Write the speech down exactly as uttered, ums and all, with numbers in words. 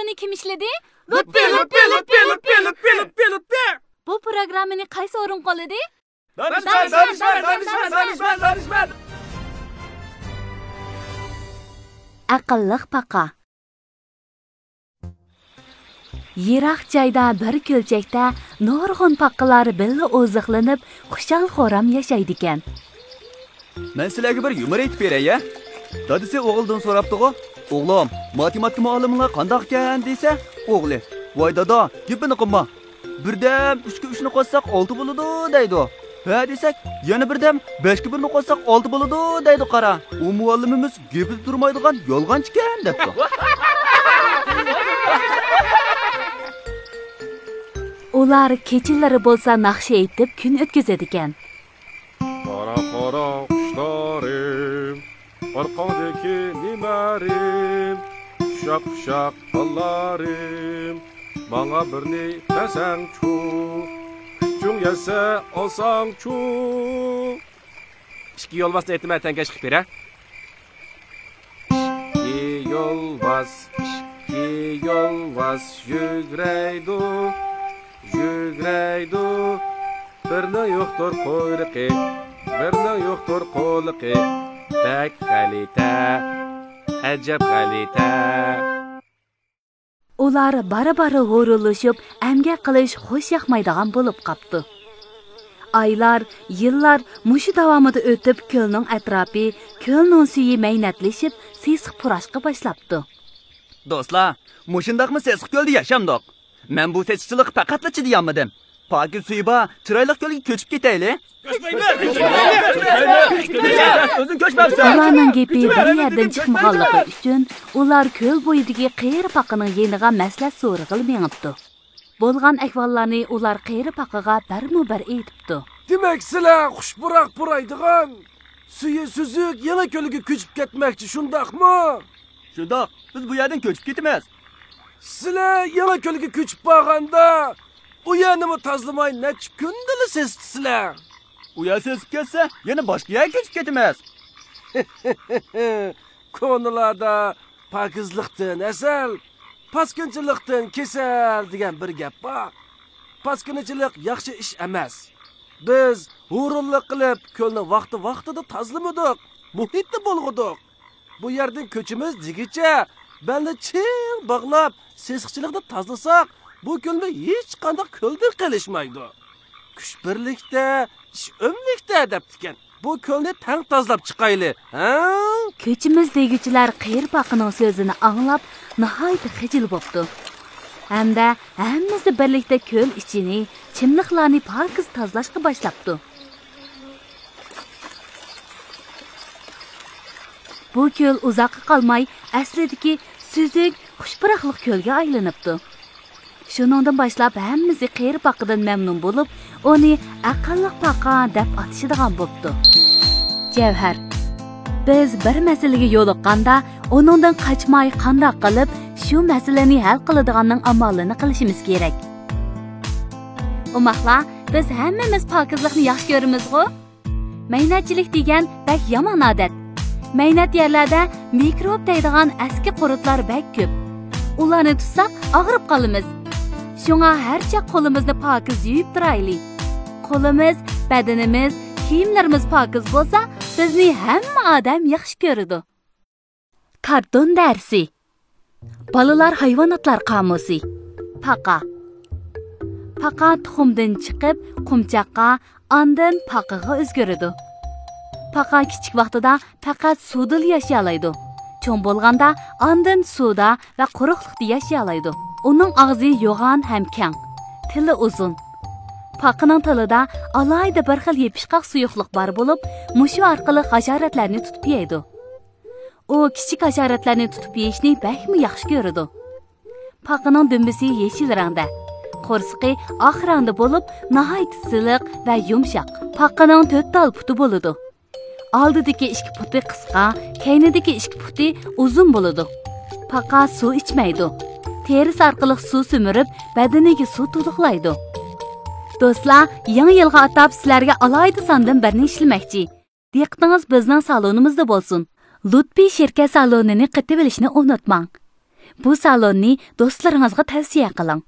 پروگراممىنى كىم ئىشلىدى؟ لۇتپى، لۇتپى، لۇتپى، لۇتپى، لۇتپى، لۇتپى، لۇتپى. بۇ پروگراممىنى قايسى ئورۇنغا قوللىدى؟ دانىشمەن، دانىشمەن، دانىشمەن، دانىشمەن، دانىشمەن، دانىشمەن. ئەقىللىق پاقا. يىراق جايدا بىر كۆلچەكتە نۇرغۇن پاقىلار بىللە ئوزۇقلىنىپ، خۇشال-خۇرام ياشايدىكەن. مەن سىلەرگە بىر يۇمۇر ئېيتىپ بېرەي، ھە؟ دادىسى ئوغلىدىن سوراپتىغۇ، «ئوغلۇم، ماتېماتىكا مۇئەللىمىڭلار قانداقكەن؟» دېسە، ئوغلى، «ۋاي دادا، گېپىنى قىلما. بىردەم ئۈچكە ئۈچنى قوشساق ئالتە بولىدۇ» دەيدۇ. «ھە» دېسەك، «يەنە بىردەم بەشكە بىرنى قوشساق ئالتە بولىدۇ» دەيدۇ. قارا، ئۇ مۇئەللىمىمىز گېپىدە تۇرمايدىغان يالغانچىكەن دەپتۇ. ئۇلار كېچىلىرى بولسا ناخشا ئېيتىپ كۈن ئۆتكۈزىدىكەن. قارا، قارا قۇشلىرىم، ئارقاڭدىكى نېمەرىم، ئۇششاق، ئۇششاق بالىلىرىم، ماڭا بىرنى بەرسەڭچۇ، كۈچۈڭ يەتسە ئالساڭچۇ. ئىككى يولۋاسنى ئېيتىمەن، تەڭكەش قىلىپ بېرە. ئىككى يولۋاس، ئىككى يولۋاس يۈگرەيدۇ، يۈگرەيدۇ. بىرنىڭ يوقتۇر قۇيرۇقى، بىرنىڭ يوقتۇر قۇلىقى. بەك غەلىتە، ئەجەب غەلىتە. ئۇلار بارا-بارا ھۇرۇنلىشىپ، ئەمگەك قىلىش خوش ياقمايدىغان بولۇپ قاپتۇ. ئايلار، يىللار مۇشۇ داۋامىدا ئۆتۈپ، كۆلنىڭ ئەتراپى، كۆلنىڭ سۈيى مەينەتلىشىپ، سېسىق پۇراشقا باشلاپتۇ. دوستلار، مۇشۇنداقمۇ سېسىق كۆلدە ياشامدۇق؟ مەن بۇ سېسىقچىلىققا پەقەتلا چىدىيالمىدىم. پاكىز سۈيى بار، چىرايلىق كۆلگە كۆچۈپ كېتەيلى. كۆچمەيمىز! كۆچمەيمىز! كۆچمەيمىز! ئۆزۈڭ كۆچمەمسەن! ئۇلارنىڭ گېپى بىر يەردىن چىقمىغانلىقى ئۈچۈن، ئۇلار كۆل بويىدىكى قېرى پاقىنىڭ يېنىغا مەسلىھەت سورىغىلى مېڭىپتۇ. بولغان ئەھۋاللارنى ئۇلار قېرى پاقىغا بىرمۇ بىر ئېيتىپتۇ. دېمەك، سىلەر خۇش پۇراق پۇرايدىغان، سۈيى سۈزۈك يېڭى كۆلگە كۆچۈپ كەتمەكچى، شۇنداقمۇ؟ شۇنداق، بىز بۇ يەردىن كۆچۈپ كېتىمىز. سىلەر يېڭى كۆلگە كۆچۈپ بارغاندا، ئۇ يەرنىمۇ تازىلىماي نەچچە كۈندىلا سېسىتىسىلەر. ئۇ يەر سېسىپ كەتسە، يەنە باشقا يەرگە كۆچۈپ كېتىمىز. كونىلاردا «پاكىزلىقتىن ھەسەل، پاسكىنىچىلىقتىن كېسەل» دېگەن بىر گەپ بار. پاسكىنىچىلىق ياخشى ئىش ئەمەس. بىز ھۇرۇنلۇق قىلىپ، كۆلنى ۋاقتى-ۋاقتىدا تازىلىمىدۇق، مۇھىتنى بۇلغىدۇق. بۇ يەردىن كۆچىمىز دېگۈچە، بەلنى چىڭ باغلاپ، سېسىقچىلىقنى تازىلىساق، بۇ كۆلمۇ ھېچقانداق كۆلدىن قېلىشمايدۇ. «كۈچ بىرلىكتە، ئىش ئۆملۈكتە» دەپتىكەن. بۇ كۆلنى تەڭ تازىلاپ چىقايلى، ھە؟ كۆچىمىز دېگۈچىلەر قېرى پاقىنىڭ سۆزىنى ئاڭلاپ، ناھايىتى خىجىل بوپتۇ. ھەمدە ھەممىسى بىرلىكتە كۆل ئىچىنى، چىملىقلارنى پاكىز تازىلاشقا باشلاپتۇ. بۇ كۆل ئۇزاققا قالماي ئەسلىدىكى سۈزۈك، خۇش پۇراقلىق كۆلگە ئايلىنىپتۇ. شۇنىڭدىن باشلاپ ھەممىسى قېرى پاقىدىن مەمنۇن بولۇپ، ئۇنى ئەقىللىق پاقا دەپ ئاتىشىدىغان بوپتۇ. جەۋھەر، بىز بىر مەسىلىگە يولۇققاندا، ئۇنىڭدىن قاچماي، قانداق قىلىپ شۇ مەسىلىنى ھەل قىلىدىغاننىڭ ئامالىنى قىلىشىمىز كېرەك. ئوماقلار، بىز ھەممىمىز پاكىزلىقنى ياخشى كۆرىمىزغۇ؟ مەينەتچىلىك دېگەن بەك يامان ئادەت. مەينەت يەرلەردە مىكروب دەيدىغان ئەسكى قۇرتلار بەك كۆپ. ئۇلارنى تۇتساق ئاغرىپ قالىمىز. شۇڭا ھەر چاغ قولىمىزنى پاكىز يۇيۇپ تۇرايلى. قولىمىز، بەدىنىمىز، كىيىملىرىمىز پاكىز بولسا، بىزنى ھەممە ئادەم ياخشى كۆرىدۇ. كارتون دەرسى. بالىلار ھايۋاناتلار قامۇسى. پاقا. پاقا تۇخۇمدىن چىقىپ، قۇمچاققا، ئاندىن پاقىغا ئۆزگىرىدۇ. پاقا كىچىك ۋاقتىدا پەقەت سۇدىلا ياشىيالايدۇ. چوڭ بولغاندا ئاندىن سۇدا ۋە قۇرۇقلۇقتا ياشىيالايدۇ. ئۇنىڭ ئاغزى يوغان ھەم كەڭ، تىلى ئۇزۇن. پاقىنىڭ تىلىدا ئالاھىدە بىر خىل يېپىشقاق سۇيۇقلۇق بار بولۇپ، مۇشۇ ئارقىلىق ھاشاراتلارنى تۇتۇپ يەيدۇ. ئۇ كىچىك ھاشاراتلارنى تۇتۇپ يېيىشنى بەكمۇ ياخشى كۆرىدۇ. پاقىنىڭ دۈمبىسى يېشىل رەڭدە، قورسىقى ئاق رەڭدە بولۇپ، ناھايىتى سىلىق ۋە يۇمشاق. پاقىنىڭ تۆت تال پۇتى بولىدۇ. ئالدىدىكى ئىككى پۇتى قىسقا، كەينىدىكى ئىككى پۇتى ئۇزۇن بولىدۇ. پاقا سۇ ئىچمەيدۇ. تېرىسى ئارقىلىق سۇ سۈمۈرۈپ، بەدىنىگە سۇ تولۇقلايدۇ. دوستلار، يېڭى يىلغا ئاتاپ سىلەرگە ئالاھىدە ساندىن بىرنى ئىشلىمەكچى. دىققىتىڭىز بىزنىڭ سالونىمىزدا بولسۇن. لۇتپى شىركەت سالونىنى قېتىۋېلىشنى ئۇنتۇماڭ. بۇ سالوننى دوستلىرىڭىزغا تەۋسىيە قىلىڭ.